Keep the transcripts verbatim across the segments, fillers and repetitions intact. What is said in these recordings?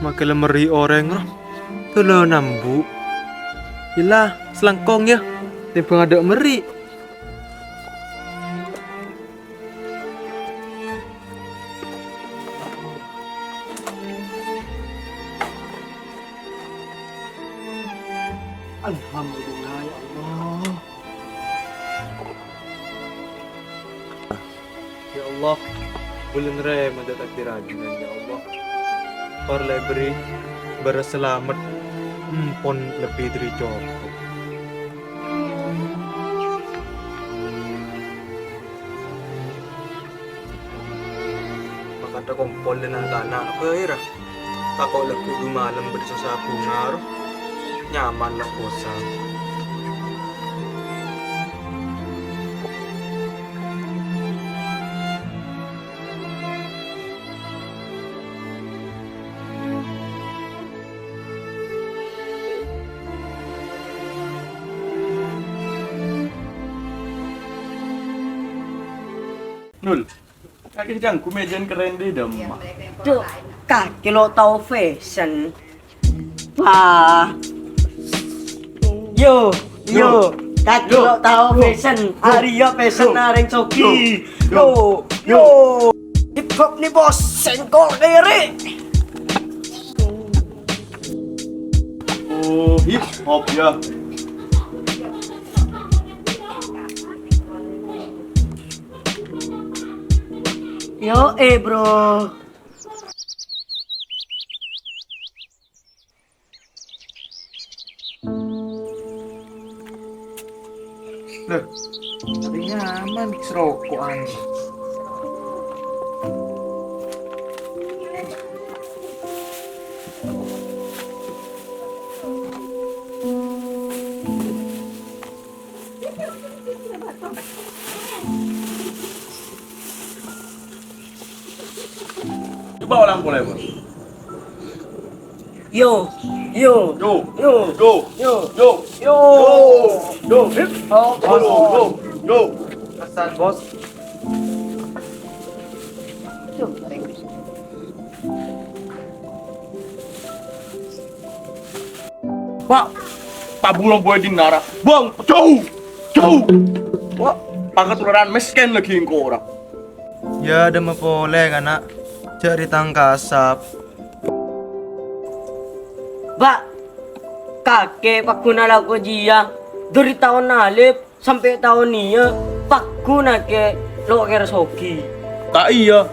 Make la merri' orèng, roh. Tolona embu'. Yella, salangkong, yâ. Tèmbhâng adâ' merri'. Alhamdulillah, ya Allah. Ya Allah, bulân rè mandhâ takdir ajunan, ya Allah. Parlè bherri' bârâs salamet, empon lebbi dhâri cokop. Makaddhâ kompol dâ' na'-kana' bhâi, ra. Tako' lagghu' malem bâdâ sossa bhunga, ro. Nyaman la' kosa. Nul, kakè canggu mèjân kerrèn dâ' dimma? Cuk, kakè lo' tao fashion. Wah. Yo, yo, kakè lo' tao fashion. Arèya fashion orèng soghi. Yo, yo. Hip hop ni, Bos, sèngko' kèrè. Oh, hip hop, ya. Yo, eh, bro. Lho, tapi nyaman serokokan. Coba ulang polè, Bos. Yo, yo, yo, yo, yo, yo, yo, yo, hip, oh, Bos, yo, yo, yo. Pesan, Bos. Yo, Pak, Pak Bulong boy dinara. Bang, jauh, jauh. Wah, pangkat tularan miskin lagi engko' ora. Ya, dâmma polè, kana'. Jhâ' ri tang kasap. Ba', kakè pagghun alako jiyâ. Dâri taon alèp sampè' taon iyâ, pagghun kakè lo' kèra soghi. Ta' iyâ,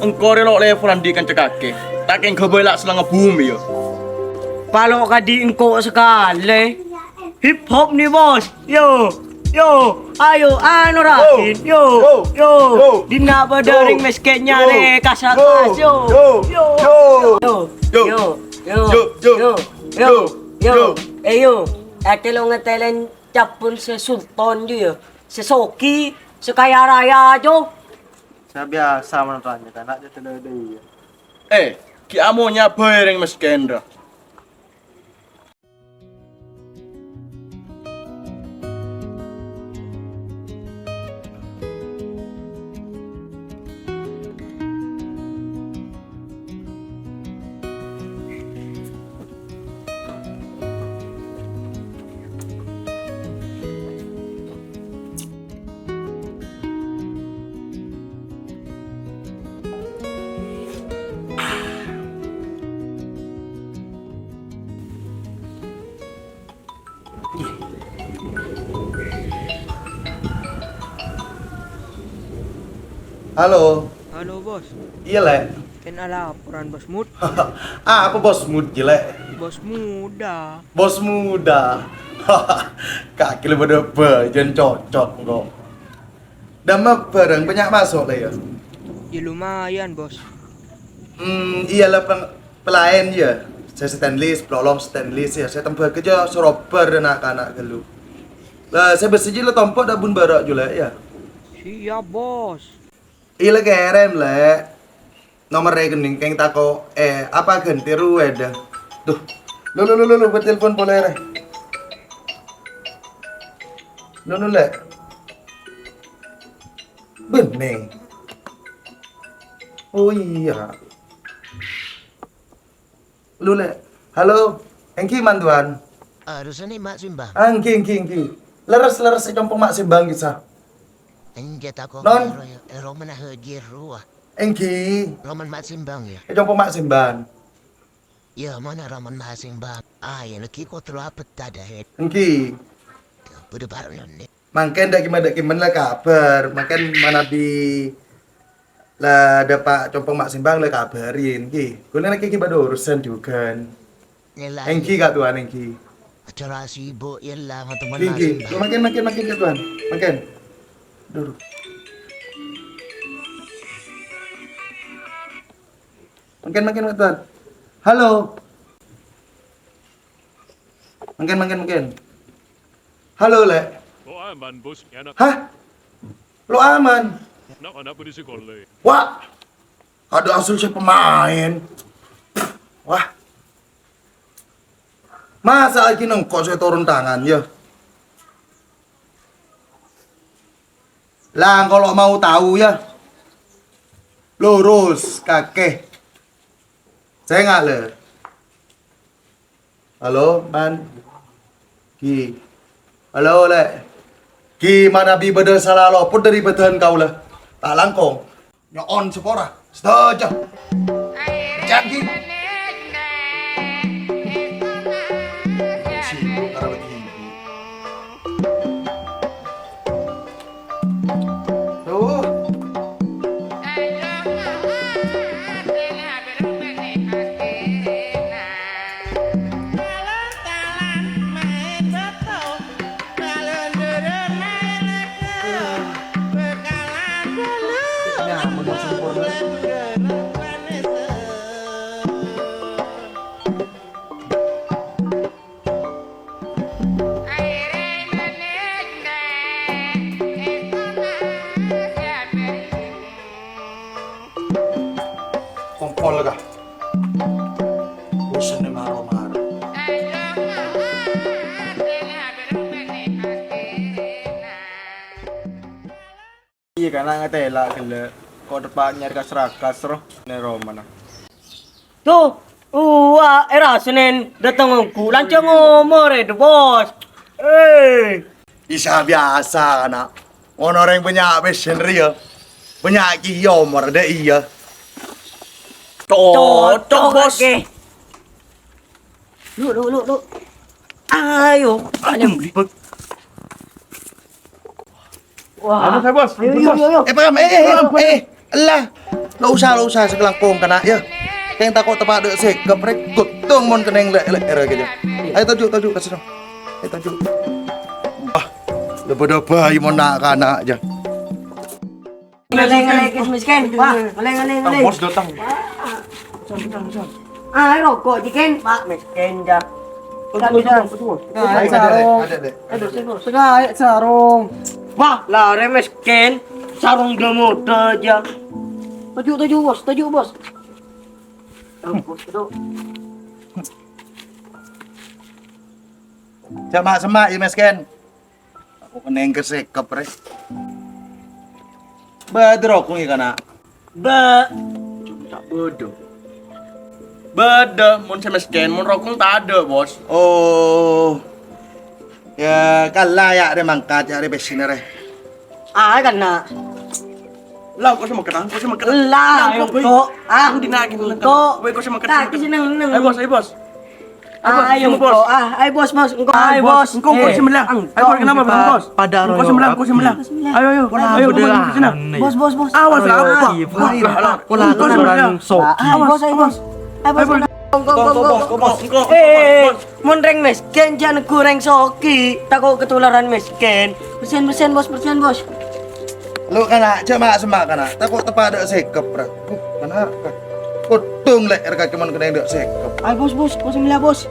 engko' rè lo' lèvolan dhi' kanca kakè. Ta' kèng ghâbây la' sellengnga bhumè, yâ. Palo' kadhi' engko' sakalè. Hip hop ni, Bos. Yo, yo, ayo, anu, Rakin. Yo, yo, yo. Dinna' bâdâ rèng mèskèn nyarè kasakas, yo. Yo, yo, yo, yo, yo, yo. Eh, yo, ètèlongnga tèlèn cabbhun sè sultan, ju, ya. Sè soghi, sè kaya raya, ju. Sè biyasa manatannya, ta' na' jâ' tèlè-tèlè, ya. Eh, ghi' amonya bhâi rèng mèskèn, ra. Halo. Halo, Bos. Iyâ, Lè'. Kèng laporan, Bos Mud. Ah, apa Bos Mud, jâ, Lè'? Bos Muda. Bos Muda. Kakè la bâdâ bâjâna cocok, engko'. Dâmma bârâng bânnya' maso', Lè', yâ? Yâ, lumayan, Bos. Hmm, iyâ la, peng-, pelaèn, yâ. Sè stainless, plolong stainless, yâ. Sè tembhâghâ jâ sorobar na'-kana' ghâllu. La, sè bessè jâ la tompo' dâ' bun bârâ' jâ, Lè', yâ. Siap, Bos. Iyâ la kèrèm, Lè'. Nomer rèkening kèng tako', eh, apa ghântè rowa, dâ. Duh. Lo, lo, lo, lo, lo, bâ' telpon polè, rè. Lo, lo, Lè'. Bânnè. Oh, iyâ. Lo, Lè'. Halo. Èngghi, Man, Tuan. Arusane Ma' Simbang. Ah, èngghi, èngghi, èngghi. Lerres, lerres è compo' Ma' Simbang, ghi, sa. Enjâ' tako' Non. Ero, ero mana haji rowa. Èngghi. Roman Ma' Simbang, yâ? È compo' Ma' Simbang. Yâ, mana Roman Ma' Simbang? Ah, yâ, lagi kotro apa tadi, he? Èngghi. Bâdâ baru nonne. Mangkèn dâ' kèma-, dâ' kèmana la kabhâr. Mangkèn manabi la dâpa' compo' Ma' Simbang la kabhâri, èngghi. Kaulâ nèka ghi' bâdâ urusan jhughân. Èngghi, Ka' Tuan, èngghi. Acara sibuk, yâ la, teman Èngghi, èngghi. Mangkèn, mangkèn, mangkèn, Ka' Tuan. Mangkèn. Dulu. Mangkèn, mangkèn, Ka' Tuan. Halo. Mangkèn, mangkèn, mangkèn. Halo, Lè'. Lo' aman, Bos, ya, anak. Hah? Lo' aman? Anak-anak pada sekolah. Wah. Ada asli saya pemain. Wah. Masa lagi nengko saya turun tangan, ya? Lah, kalau mau tahu, ya. Lurus, kakè. Saya nggak, Le. Halo, Man. Ghi. Halo, Lè'. Ghi, manabi bâdâ sala lopot dâri bâdân kaulâ. Ta' langkong. Nyo'on sapora. Sadhâjâ. Jâghi. Sibuk karo ibu. Duh. Kompol ka. Bosen maro-maro. Iyâ, kana' ngatela' ghellâ'. Ko' teppa' nyarè kas-rakas, ro, nè romana. Tuh, uwa, era Senin dateng ongghu, lanjhâng omor, è, Bos. Eh. Isa biyasa, kana'. Mon orèng bânnya' pèssèna rèya, bânnya' kèya omor, dâ' iyâ. Cocok, Bos. Oke. Lu, lu, lu, lu. Ayo, ayo. Wah. Anu, saya, Bos. Ayo, ayo, ayo, ayo. Eh, Pam, eh, eh, eh, eh, elah. Lo' usa, lo' usa, sakalangkong kana', yâ. Kèng tako' teppa' dâ' sèkep, rè, ghuttong mon kennèng lè', lè', era kèya. Ayo, toju', toju', ka sono. Ayo, toju'. Ah, lè bâdâ bhâi mon na'-kana', jâ. Ngalè, ngalè, Gus Miskin. Wah, ngalè, ngalè, ngalè. Bos datang. Ah, roko' jâ, Ken. Mak Miskin, jâ. Tunggu, tunggu, tunggu. Nah, ada, ada, sarung. Ada, ada. Aduh, tunggu. Setengah sarung. Wah, larè Miskin. Sarung dâ' modâ, jâ. Toju', toju', Bos. Toju', Bos. Aduh, Bos, toju'. Jâ' ma'-semma', yâ, Miskin. Aku kennèng ka sèkep, rè. Bâdâ rokong, yâ, kana'? Bâ-, ta' bâdâ. Bâdâ, mon sè Miskin, mon rokong tadâ', Bos. Oh. Yâ, kala, yâ, rè, mangkat, yâ, rè, pèssèna, rè. Ah, kana'. Lah, kok sè mangkat, kok sè mangkat? Lah, kok. Ah, aku dinaikin, kok. Weh, kok sè mangkat, kok sè mangkat? Ayo, Bos, ayo, Bos. Ayo, Bos. Ah, ayo, Bos, Bos. Engko', ayo, Bos. Engko', engko', eh, sembellang. Ayo, Bos, kenapa, Bos? Ayo, Bos. Ayo, Bos, Bos. Awas, apa? Bos, Bos, Bos. Awas, apa? Ayo, Bos, ayo, Bos. Ayo, Bos. Ayo, Bos. Engko', engko', engko', engko'. Eh, mon rèng mèskèn, jhâ' neggu' rèng soghi. Tako' ketularan mèskèn. Bersihin, bersihin, Bos, bersihin, Bos. Lo, kana', jhâ' ma'-semma', kana'. Tako' teppa' dâ' sèkep, ra. Uh, kana', ka-, kodhung lè' rèka kemon kennèng dâ' sèkep. Ayo, Bos, Bos, kosong lè', Bos.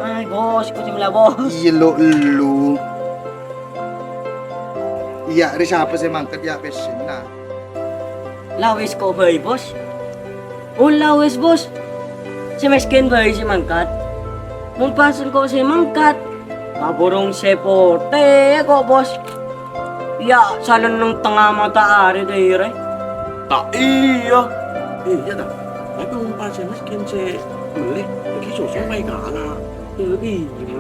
Ayo, Bos, kosong lè', Bos. Iyâ, lo, lo. Iyâ, rè sapa sè mangkat, iyâ, pèssèna. La wis ko' bhâi, Bos. Oh, la wis, Bos. Sè mèskèn bhâi sè mangkat. Mon pas engko' sè mangkat, paborong sè potè ko', Bos. Iyâ, salenneng tengnga matahari dâirè. Ta' iyâ. Iyâ, ta'? Tapè mon pas sè mèskèn sè mellè, lagi sosong mai kala. Iyâ, iyâ.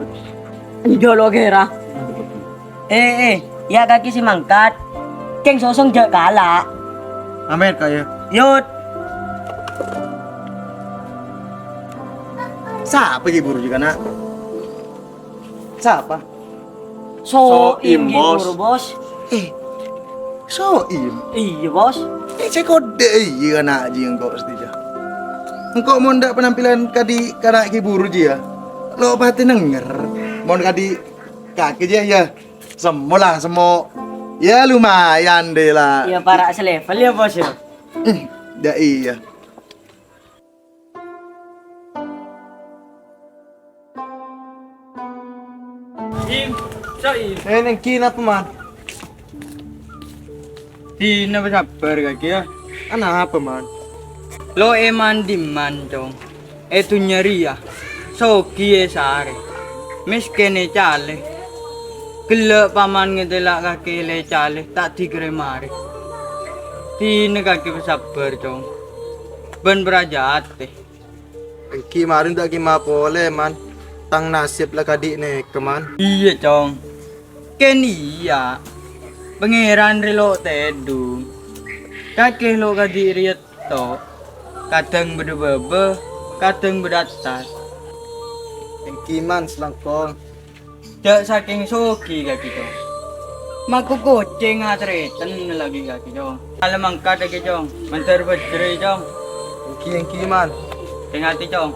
Enjâ' lo kèra. Eh, eh, iyâ kakè sè mangkat. Kèng sosong jhâ' kala. Amin, Ka', iyâ. Yut. Sapa ghi' buru jiyâ, kana'? Sapa? So'im, So'im, ghi' Bos. Buru, Bos. Eh, So'im? Iyâ, Bos. Eh, sè kodhâ iyâ kana' jiyâ engko' sadhâjâ. Engko' mon dâ' penampilan kadhi' kana' ghi' buru jiyâ. Lo' patè nèngèr. Mon kadhi' kakè jiyâ, iyâ. Semmo la, semmo. Iyâ, lumayan dâ' la. Iyâ, para' selevel iyâ, Bos, iyâ. Hmm, dâ' iyâ. Im, So'im. Eh, nèng kèna apa, Man? Dinah sabbhâr kakè, iyâ. Anapa, Man? Lo' è man-dimman, Cong. È dhunnya rèya, soghi èsarè, mèskèn ècalè. Ghellâ' paman ngatèla' kakè la ècalè, ta' dhighâr marè. Dinah kakè pasabbhâr, Cong, bân parajâ atè. Èngghi marèn ta' kèma polè, Man. Tang nasib la kadhi' nèka, Man. Iyâ, Cong. Kèng iyâ, Pangèran rè lo' tèdung. Kakè lo' kadhi' rèya to', kadhâng bâdâ bâbâ, kadhâng bâdâ attas. Èngghi, Man, salangkong. Jhâ' sakèng soghi kakè, Cong. Mako kocèng atarètan lagi kakè, Cong. Kala mangkat kakè, Cong. Mandhâr bhâjrâ, Cong. Èngghi, èngghi, Man. Tè-ngatè, Cong.